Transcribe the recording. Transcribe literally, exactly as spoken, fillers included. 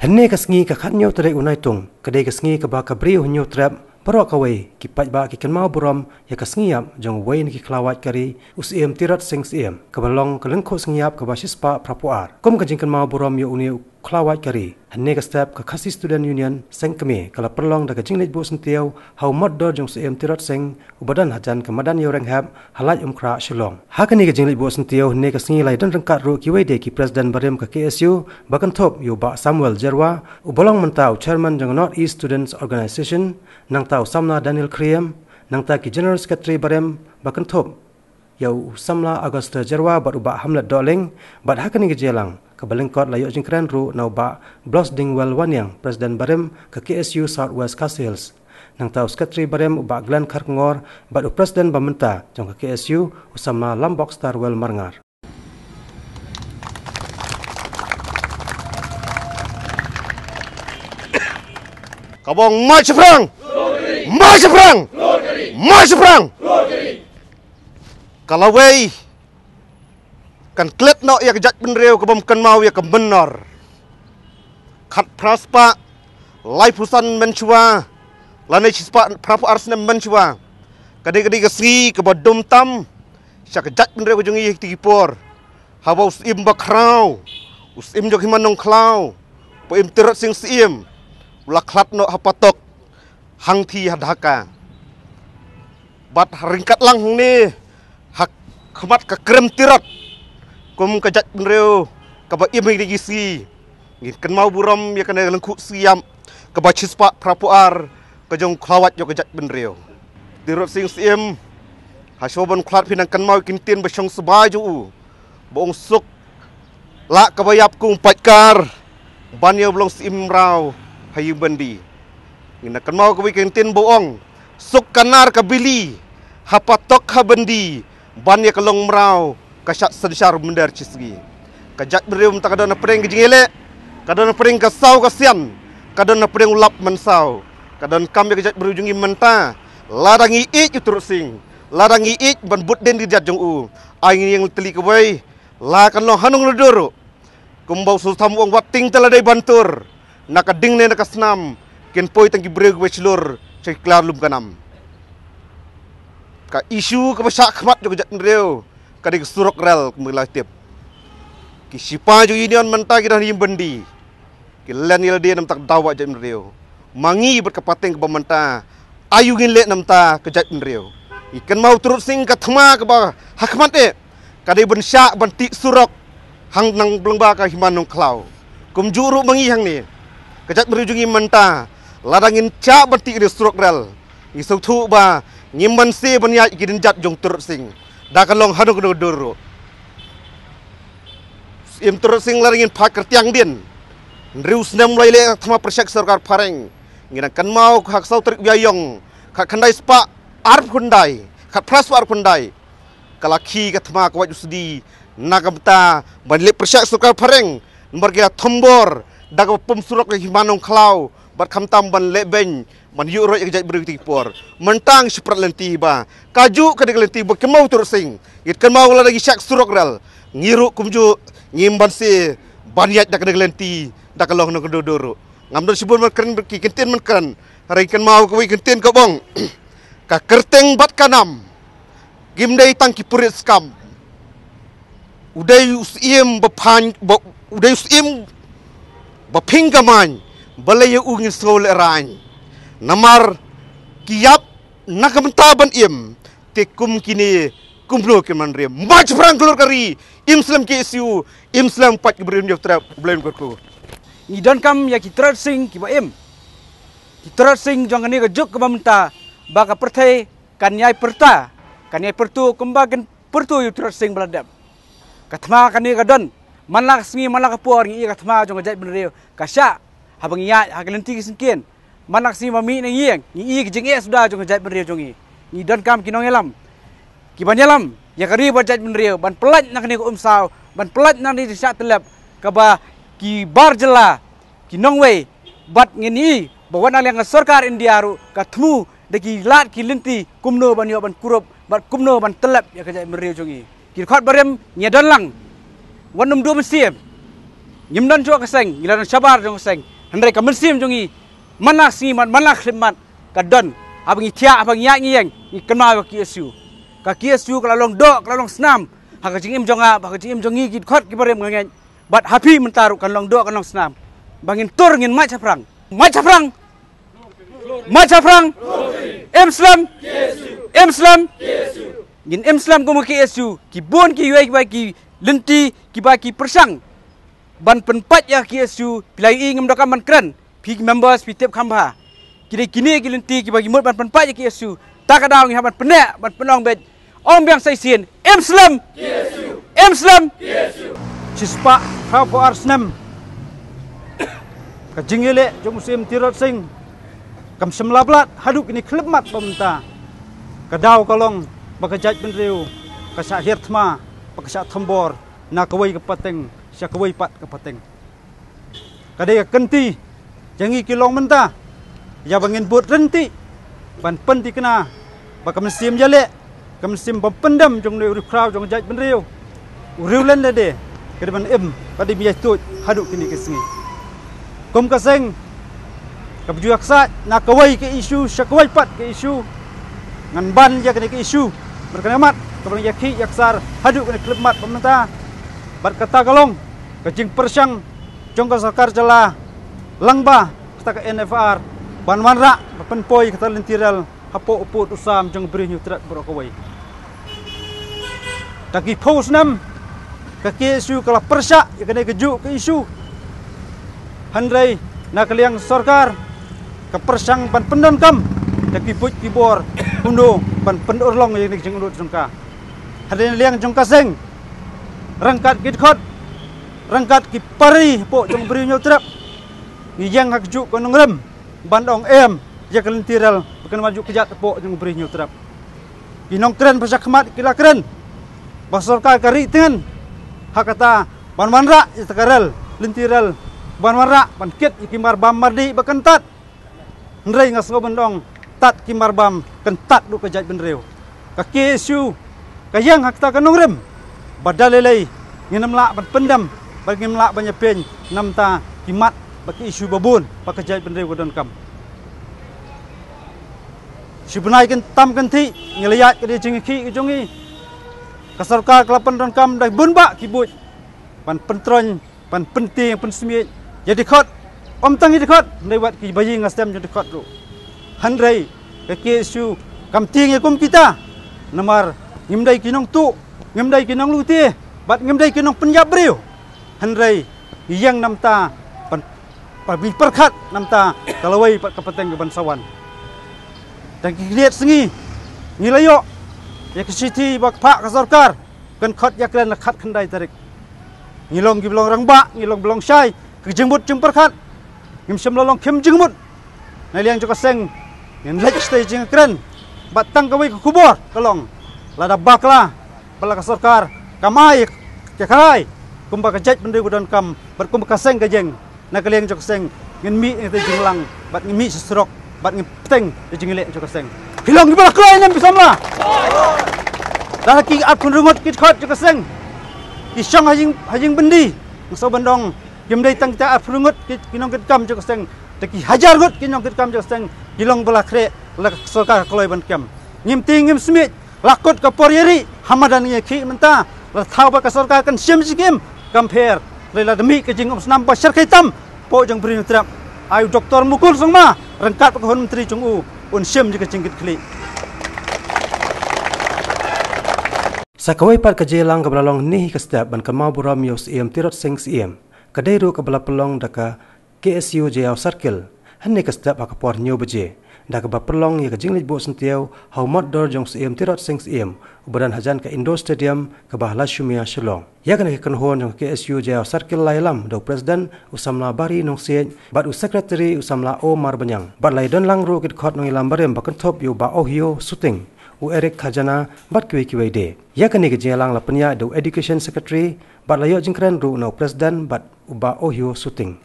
Hynne ka sngi ka khathynñiew tarik u Naitung, ka dei ka sngi kaba ka briew Hynñiewtrep baroh kawei ki paidbah ki kynmaw burom ïa ka sngi ïap jong uwei na ki khlawait ka ri, u Syiem Tirot Sing Syiem, kaba long ka lyngkhuh sngi ïap kaba shispah phraphew ar. Kum ka jingkynmaw burom ïa une u khlawait ka ri, hynne ka step ka Khasi Student Union Seng Kmie ka la pynlong da ka jingleit buh syntiew ha u mot dur jong u Syiem Tirot Sing, uba don hajan ka madan Ïewrynghep ha Laitumkhrah, Shillong. Ha kane ka jingleit buh syntiew hynne ka sngi la ïadon ryngkat ruh kiwei de ki president barim ka K S U, ba kynthup ïa u Bah Samuel Jyrwa, uba long mynta u chairman jong ka North East Students Organisation, nangta u samla Daniel Khyriem, nangta ki general secretary barim ba kynthup ïa u samla Augustus Jyrwa bad u Bah Hamlet Dohling, bad ha kane ka jingïalang kaba lyngkot la ïoh jingkren ruh na u Bah Blosdingwell Wanniang, president barim ka K S U South West Khasi Hills, nangta u secretary barim u Bah Glenn Kharkongor, bad u president ba mynta jong ka K S U, u samla Lambok Starwell Marngar. Ka bong, march shaphrang! March shaphrang! March shaphrang! Ka lawei, kan klet noh ïa ka jaitbynriew kabym kynmaw ïa ka mynnor. Khatphra spah laiphew san mynshuwa, lane shispah phraphew ar snem mynshuwa, ka dei, ka dei ka sngi kaba dum tam sha ka jaitbynriew ka jong ngi ha kito ki por, haba u Syiem bakhraw, u Syiem jong ka hima Nongkhlaw, Syiem Tirot Sing Syiem, u la khlad noh ha patok hangthie ha Dhaka. Bad ha ryngkat lang hangne, ha khmat ka krem Tirot, kum ka jaitbynriew kaba im ha kine ki sngi, ngin kynmaw burom ïa kane ka lyngkhuh sngi ïap kaba shispah phraphew ar ka jong u khlawait jong ka jaitbynriew. Tirot Sing Syiem, ha shwa ban khlad phi nang kynmaw ïa ki kyntien ba shong sbai jong u, ba ong suk lah kaba ïap kum u paidkar ban ïa u ba long syiem mraw ha ïing byndi. Ngin nang kynmaw kawei ka kyntien ba ong, suk ka nar ka bili ha patok ha byndi, ban ïa ka long mraw ka shah synshar mynder shisngi. Ka jaitbynriew mynta ka don hapdeng ka jingïaleh, ka don hapdeng ka saw ka sian, ka don hapdeng u lap mynsaw. Ka donkam ïa ka jaitbynriew jong ngi mynta, lada ngi ïeit ïa u Tirot Sing, lada ngi ïeit ban bud dien ki jait jong u, ai ngin ïeng tylli kawei, la kan long hangno hangno ruh. Kumba u Soso Tham u ong, wat tieng te la dei ban tur, na ka ding ne na ka snam, kin poi tang ki briew kiba shlur sha ki klar lum ka nam. Ka issue kaba shah khmat jong ka jaitbynriew ka dei ka surok rel, kumba la tip. Ki shipai jong union mynta ki don ha ïing byndi, ki len ïa lade namar ka daw ba jaitbynriew. Ma ngi bad ka pateng kaba mynta, aïu ngin leh namar ka jaitbynriew? Ngi kynmaw u Tirot Sing, ka thma kaba ha khmat eh ka dei ban shah ban tih surok hang nang lyngba ka hima Nongkhlaw. Kumjuh ruh ma ngi hangne, ka jaitbynriew jong ngi mynta, lada ngin shah ban tih kane ka surok rel, ngi sngewthuh ba ngim banse ban ïaid ki dienjat jong u Tirot Sing da ka long hangno hangno ka dur ruh. Syiem Tirot Sing, lada ngin phai kyrtiang dien, hynriew snem la ïaleh ka thma pyrshah sorkar phareng. Ngi nang kynmaw ha ka saw tarik u Ïaïong, khatkhyndai spah arphew khyndai, khatphra spah arphew khyndai, ka la khie ka thma ka wait u sdi na ka bynta ban leh pyrshah sorkar phareng, namar ki la thombor da kaba pom surok ha hima Nongkhlaw, bad khamtam ban leh beiñ ban ïuh roit ïa ka jaitbynriew ha kito ki por. Mynta ngi shu prat lynti ba kajuh ka dei ka lynti ba kynmaw u Tirot Sing. Ngi kynmaw lada ngi shah surok rel, ngi ruh kumjuh ngim banse ban ïaid da ka dei ka lynti da ka long hangno hangno ka dur ruh. Ngam don shibun ban kren ki kyntien ban kren, hynrei ngi kynmaw kawei ka kyntien kaba ong, ka kyrteng bad ka nam kim dei tang ki purit skam. U dei u syiem ba phan, ba, u dei u syiem ba pyngamaiñ, balei ïa u ngin sngew lehraiñ? Namar ki ïap na ka bynta ban im, te kum kine kumno kin ym rim? March shaphrang khlur ka ri, im slem K S U, im slem paid ki briew Hynñiewtrep. Khublei kyrkhu. Ngi donkam ïa ki Tirot Sing kiba im, ki Tirot Sing jong kane ka juk kaba mynta, ba ka pyrthei kan ïai pyrta, kan ïai pyrto kumba kin pyrto ïa u Tirot Sing ba la dep. Ka thma kane ka don man la ka sngi man la ka por, ngi ïohi ka thma jong ka jaitbynriew ka shah haba ngi ïaid ha ki lynti ki syngkien. Man la ka sngi ba mih na ïing, ngi ïohi ka jingeh suda jong ka jaitbynriew jong ngi. Ngi donkam ki nongïalam kiban ïalam ïa ka ri bad jaitbynriew ban pyllait na kane ka umsaw, ban pyllait na kane ka jingshah tyllep kaba ki bar jylla ki nongwei. Bad ngin ïohi ba wat na liang ka sorkar India ruh ka thmu da ki lad ki lynti kumno ban ïoh ban kurup bad kumno ban tyllep ïa ka jaitbynriew jong ngi. Ki dkhot barim, ngi ïa don lang, wat nym duh mynsiem. Ngim don shuh ka seng, ngi la don shabar jong ka seng. Hynrei ka mynsiem jong ngi man la sngi mat, man la khyllipmat ka don. Haba ngi thiah, haba ngi ïaid ngi ïeng, ngi kynmaw ïa ka KSU. Ka KSU ka la long doh, ka la long snam ha ka jingim jong nga, ha ka jingim jong ngi ki dkhot ki barim nga ngeit. Bad ha phi mynta ruh kan long doh, kan long snam ba ngin tur, ngin mait shaphrang. Mait shaphrang. Mait shaphrang. Im slem. Im slem. Ngin im slem kum ka KSU. Ki bun kiwei kiba ki lynti, kiba ki pyrshang ban pynpait ïa ka KSU, phi la ïohi ngim donkam ban kren. Phi ki members phi tip kham bha. Ki dei kine ki lynti kiba ki mut ban pynpait ïa ka KSU. Ta ka daw ngi hap ban pyneh, ban pynong beit. Ong biang sa shisien, im slem. Im slem. Shispah phraphew ar snem ka jingïaleh jong u Syiem Tirot Sing kam shym la blat haduh kine khyllipmat ba mynta. Ka daw ka long ba ka jaitbynriew ka shah hiar thma, ba ka shah thombor na kawei ka pateng sha kawei pat ka pateng. Ka dei ka kynti jong ngi ki long mynta, ïa ba ngin bud ryntih ban pynthikna ba ka mynsiem ïaleh, ka mynsiem bym pyndem jong une u riewkhraw jong ka jaitbynriew, u riewlad lade, ka dei ban im, ka dei ban ïaid tuid haduh kine ki sngi. Kum ka seng kaba ju ïaksaid na kawei ka issue sha kawei pat ka issue, ngan ban ïa kane ka issue, bad kane ka mat kaba ngi ïakhih ïaksar haduh kane ka khyllipmat ba mynta. Bad kata ka long ka jingpyrshang jong ka sorkar jylla lyngba kata ka NFR ban wanrah ban pynpoi kata ka lynti rel hapoh u pud u sam jong ka Bri Hynñiewtrep baroh kawei. Da ki phew snem ka KSU ka la pyrshah ïa kane kajuh ka issue. Hynrei na ka liang sorkar ka pyrshang ban pyndonkam da ki buit ki bor kumno ban pynurlong ïa kane ka jinglut jong ka. Hynrei na liang jong ka seng, ryngkat ki dkhot, ryngkat ki party hapoh jong ka Bri Hynñiewtrep, ngi ïeng ha kajuh ka nongrim ban ong em ïa ka lynti rel ba kan wan ju kjat hapoh jong ka Bri Hynñiewtrep. Ki nongkren ba sha khmat ki la kren ba sorkar ka ri tngen ha kata ban wanrah ïa kata ka rel, lynti rel, ban wanrah ban kit ïa ki marbam mardih ba kan tad. Hynrei nga sngew ban ong, tad ki marbam kan tad ruh ka jaitbynriew. Ka KSU ka ïeng ha kata ka nongrim ba da lei lei ngin ym lah ban pyndem, ba ngin ym lah ban ïapeiñ namar ki mat bad ki issue ba bun ba ka jaitbynriew ka donkam. Shi bnai kyntam kynthih ngi la ïaid ka dei jingïakhih ka jong ngi. Ka sorkar ka la pyndonkam da bun bah ki buit ban pyntroiñ, ban pyntieng, pynsmiej ïa dkhot. Ym tang ïa dkhot, hynrei wat ki baïing ha stem jong dkhot ruh. Hynrei ka KSU kam tieng ïa kum kita. Namar ngim dei ki nongtuh, ngim dei ki nonglute, bad ngim dei ki nongpynïap briew. Hynrei ngi ïeng namar ban, ban pyrkhat namar ka lawei bad ka pateng ka ban sa wan. Da ki khyndiat sngi ngi la ïoh ïa ka shithi ba phah ka sorkar, kan khot ïakren na khatkhyndai tarik. Ngi long kiba long rangbah, ngi long ba long shai ka jingmut jingpyrkhat. Ngim shym la long khim jingmut. Na liang jong ka seng ngin leit shatei jingkren. Bad tang kawei ka khubor ka long, lada bakla ba la ka sorkar kam ai ka kharai kumba ka jaitbynriew ka donkam bad kumba ka seng ka jeng, na ka liang jong ka seng ngin mih ïa ka jingïalang bad ngin mih sha surok bad ngin bteng ïa ka jingïaleh jong ka seng. Phi long kiba la kloi ne em phi samla? Da la ki arphew ngut ki dkhot jong ka seng ki shong ha jing, ha jingbyndi. Nga sngew ban ong, kim dei tang kita arphew ngut ki, ki nongkitkam jong ka seng, da ki hajar ngut ki nongkitkam jong ka seng ki long ba la khreh, la ka sorkar ka kloi ban kem. Ngim tieng ngim smiej, la kut ka por ïa ri, ha madan ngi ïakhih mynta. La thaw ba ka sorkar kan shim jingim, kam pher. Hynrei lada mih ka jingumsnam ba shyrkhei tam hapoh jong ka Bri Hynñiewtrep, ai u Doktor Mukul Sangma ryngkat bad ka hun myntri jong u, un shim ïa ka jingkitkhlieh. Sa kawei pat ka jingïalang kaba la long hynne hi ka step ban kynmaw burom ïa u Syiem Tirot Sing Syiem, ka dei ruh kaba la pynlong da ka KSU Jaïaw Circle, hynne ka step ha ka por hynñiew baje, da kaba pynlong ïa ka jingleit buh syntiew ha u mot dor jong u Syiem Tirot Sing Syiem, uba don hajan ka Indoor Stadium kaba ha Lashiumia, Shillong. Ïa kane ka kynhun jong ka KSU Jaïaw Circle la ïalam da u President u samla Barry Nongsiej bad u Secretary u samla O Marbaniang. Bad la ïadon lang ruh ki dkhot nongïalam barim ba kynthup ïa u Bah Ohio Suting, u Eric Khajana bad kiwei kiwei de. Ïa kane ka jingïalang la pynïaid da u Education Secretary bad la ïoh jingkren ruh na u President bad u Bah Ohio Suting.